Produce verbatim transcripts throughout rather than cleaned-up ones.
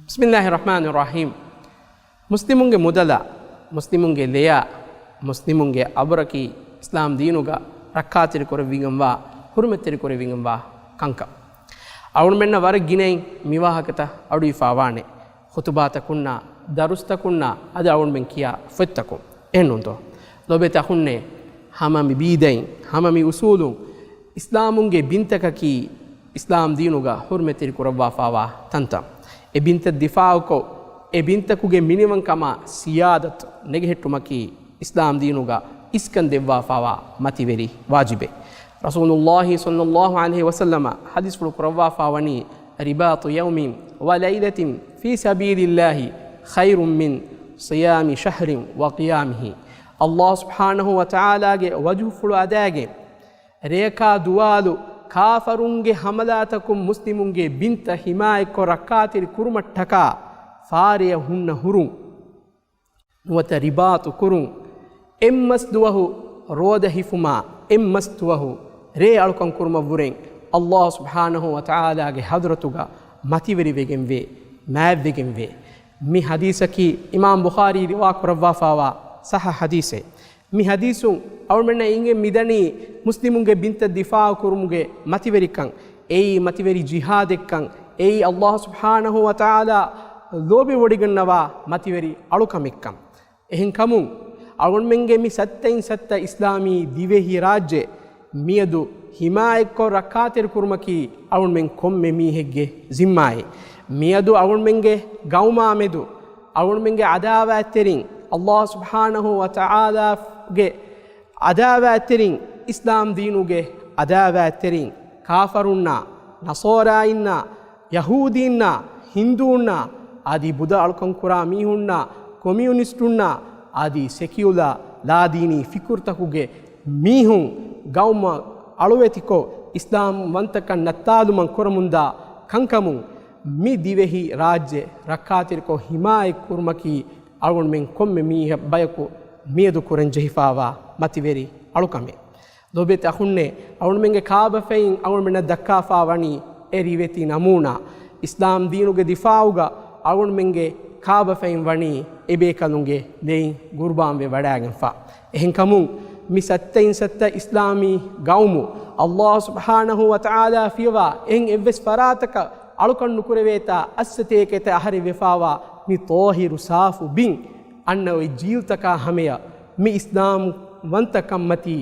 بسم الله الرحمن الرحيم. މުސްލިމުންގެ މުދަލާ، މުސްލިމުންގެ ލެޔާ، މުސްލިމުންގެ އަބުރަކީ އިސްލާމް ދީނުގަ ރައްކާތެރިކުރެވިގެންވާ، ހުރުމަތްތެރިކުރެވިގެންވާ ކަންކަން. އަޅުމެންނަށް ވަރަށް ގިނައިން މިވާހަކަތައް އަޑުއިވިފާވާނެ. ޚުތުބާތަކުންނާ، ދަރުސްތަކުންނާ، އަދި އަޅުމެން ކިޔާ ފޮތްތަކުން. އެހެންނޫންތޯ؟ ލޯބިވެތި އަޚުންނޭ، ހަމަ މި ބީދައިން، ހަމަ މި އުސޫލުން އިސްލާމުންގެ ބިންތަކަކީ އިސްލާމް ދީނުގަ ހުރުމަތްތެރި ކުރައްވާފާވާ ތަންތަން. އެ ބިންތައް ދިފާއުކޮށް، އެ ބިންތަކުގެ މިނިވަންކަމާ ސިޔާދަތު ނެގެހެއްޓުމަކީ އިސްލާމް ދީނުގަ އިސްކަން ދެއްވާފާވާ މަތިވެރި ވާޖިބެއް. ރަސޫލުﷲ ޞައްލަﷲ ޢަލައިހި ވަސައްލަމަ ޙަދީޘްފުޅު ކުރައްވާފާވަނީ، رباط يوم وليلة في سبيل الله خير من صيام شهر وقيامه. ﷲ ސުބްޙާނަހޫ ވަތަޢާލާގެ ވަޖުހުފުޅު އަދާގެން، ރެޔަކާ ދުވާލު ކާފަރުންގެ ހަމަލާތަކުން މުސްލިމުންގެ ބިންތައް ހިމާޔަތްކޮށް ރައްކާތެރި ކުރުމަށްޓަކާ ފާރެއަށް ހުންނަ ހުރުން، ނުވަތަ ރިބާޠު ކުރުން، އެއްމަސް ދުވަހު ރޯދަ ހިފުމާ، އެއްމަސް ދުވަހު ރޭ އަޅުކަން ކުރުމަށްވުރެން، ﷲ ސުބްޙާނަހޫ ވަތަޢާލާގެ ޙަޟްރަތުގަ މަތިވެރިވެގެންވޭ، މާތްވެގެންވޭ. މި ޙަދީޘަކީ އިމާމް ބުޚާރީ ރިވާ ކުރައްވާފާވާ ޞައްޙަ ޙަދީޘެއް. މި ޙަދީޘުން އަޅުމެންނަށް އިނގެން މިދަނީ، މުސްލިމުންގެ ބިންތައް ދިފާޢު ކުރުމުގެ މަތިވެރިކަން، އެއީ މަތިވެރި ޖިހާދެއްކަން، އެއީ ﷲ ސުބްޙާނަހޫ ވަތަޢާލާ ލޯބިވޮޑިގަންނަވާ މަތިވެރި އަޅުކަމެއްކަން. އެހެންކަމުން، އަޅުގަނޑުމެންގެ މި ސައްތައިން ސައްތަ އިސްލާމީ ދިވެހި ރާއްޖެ މިއަދު ހިމާޔަތްކޮށް ރައްކާތެރިކުރުމަކީ އަޅުގަނޑުމެން ކޮންމެ މީހެއްގެ ޒިންމާއެއް. މިއަދު އަޅުގަނޑުމެންގެ ގައުމާމެދު އަޅުގަނޑުމެންގެ ޢަދާވާތްތެރިން، ﷲ ސުބްޙާނަހޫ ވަތަޢާލާގެ ޢަދާވާތްތެރިން، އިސްލާމް ދީނުގެ ޢަދާވާތްތެރިން، ކާފަރުންނާ، ނަޞާރާއިންނާ، ޔަހޫދީންނާ، ހިންދޫންނާ، އަދި ބުދަ އަޅުކަންކުރާ މީހުންނާ، ކޮމިއުނިސްޓުންނާ، އަދި ސެކިއުލާ ލާދީނީ ފިކުރުތަކުގެ މީހުން ގައުމަށް އަޅުވެތިކޮށް، އިސްލާމް ވަންތަކަން ނައްތާލުމަށް ކުރަމުންދާ ކަންކަމުން، މި ދިވެހި ރާއްޖެ ރައްކާތެރިކޮށް ހިމާޔަތް ކުރުމަކީ އަޅުގަނޑުމެން ކޮންމެ މީހަކު ބަޔަކު މިއަދު ކުރަން ޖެހިފާވާ މަތިވެރި އަޅުކަމެއް. ލޯބިވެތި އަޚުންނޭ، އަޅުގަނޑުމެންގެ ކާބަފައިން އަޅުގަނޑުމެންނަށް ދައްކާފާ ވަނީ އެ ރިވެތި ނަމޫނާ. އިސްލާމް ދީނުގެ ދިފާޢުގަ އަޅުގަނޑުމެންގެ ކާބަފައިން ވަނީ އެބޭކަލުންގެ ލެއިން ގުރުބާންވެ ވަޑާގެންފާ. އެހެންކަމުން، މި ސައްތައިން ސައްތަ އިސްލާމީ ގައުމު، ﷲ ސުބްޙާނަހޫ ވަތަޢާލާ ފިޔަވާ އެހެން އެއްވެސް ފަރާތަކަށް އަޅުކަން ނުކުރެވޭތާ އައްސަތޭކައެތަ އަހަރެއް ވެފާވާ މި ޠާހިރު ސާފު ބިން، އަންނަ އޮތް ޖީލްތަކާ ހަމަޔަށް މި އިސްލާމް ވަންތަކަންމަތީ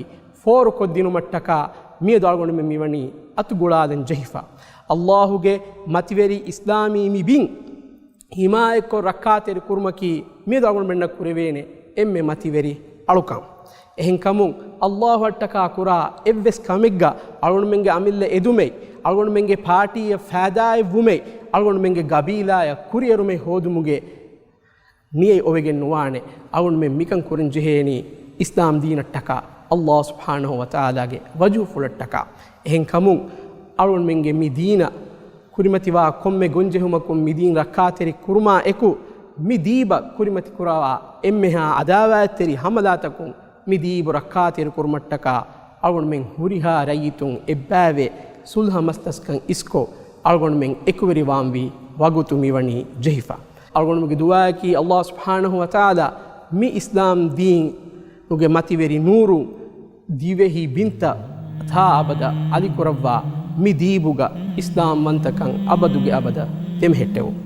ފޯރުކޮށްދިނުމަށްޓަކާ މިއަދު އަޅުގަނޑުމެން މިވަނީ އަތުގުޅާލަން ޖެހިފަ. ﷲގެ މަތިވެރި އިސްލާމީ މި ބިން ހިމާޔަތްކޮށް ރައްކާތެރި ކުރުމަކީ މިއަދު އަޅުގަނޑުމެންނަށް ކުރެވޭނެ އެންމެ މަތިވެރި އަޅުކަން. އެހެންކަމުން، ﷲއަށްޓަކާ ކުރާ އެއްވެސް ކަމެއްގަ އަޅުގަނޑުމެންގެ އަމިއްލަ އެދުމެއް، އަޅުގަނޑުމެންގެ ޕާޓީއަށް ފައިދާއެއްވުމެއް، އަޅުގަނޑުމެންގެ ގަބީލާއަށް ކުރިއެރުމެއް ހޯދުމުގެ ނިޔަތް އޮވެގެން ނުވާނެ. އަޅުގަނޑުމެން މިކަން ކުރަން ޖެހޭނީ އިސްލާމް ދީނަށްޓަކާ، ﷲ ސުބްޙާނަހޫ ވަތަޢާލާގެ ވަޖުހުފުޅަށްޓަކާ. އެހެންކަމުން، އަޅުގަނޑުމެންގެ މި ދީނަށް ކުރިމަތިވާ ކޮންމެ ގޮންޖެހުމަކުން މި ދީން ރައްކާތެރި ކުރުމާ އެކު، މި ދީބަ ކުރިމަތިކުރައްވާ އެންމެހާ ޢަދާވާތްތެރި ހަމަލާތަކުން މި ދީބު ރައްކާތެރި ކުރުމަށްޓަކާ، އަޅުގަނޑުމެން ހުރިހާ ރައްޔިތުން އެއްބައިވެ، ޞުލްޙަ މަސްދަސްކަން އިސްކޮށް، އަޅުގަނޑުމެން އެކުވެރިވާންވީ ވަގުތު މިވަނީ ޖެހިފަ. އަޅުގަނޑުމެންގެ ދުޢާއަކީ، ﷲ ސުބްޙާނަހޫ ވަތަޢާލާ މި އިސްލާމް ދީނުގެ މަތިވެރި ނޫރުން ދިވެހި ބިންތައް ތާ އަބަދަށް އަލިކުރައްވާ، މި ދީބުގަ އިސްލާމް ވަންތަކަން އަބަދުގެ އަބަދަށް ދެމެހެއްޓެވުން.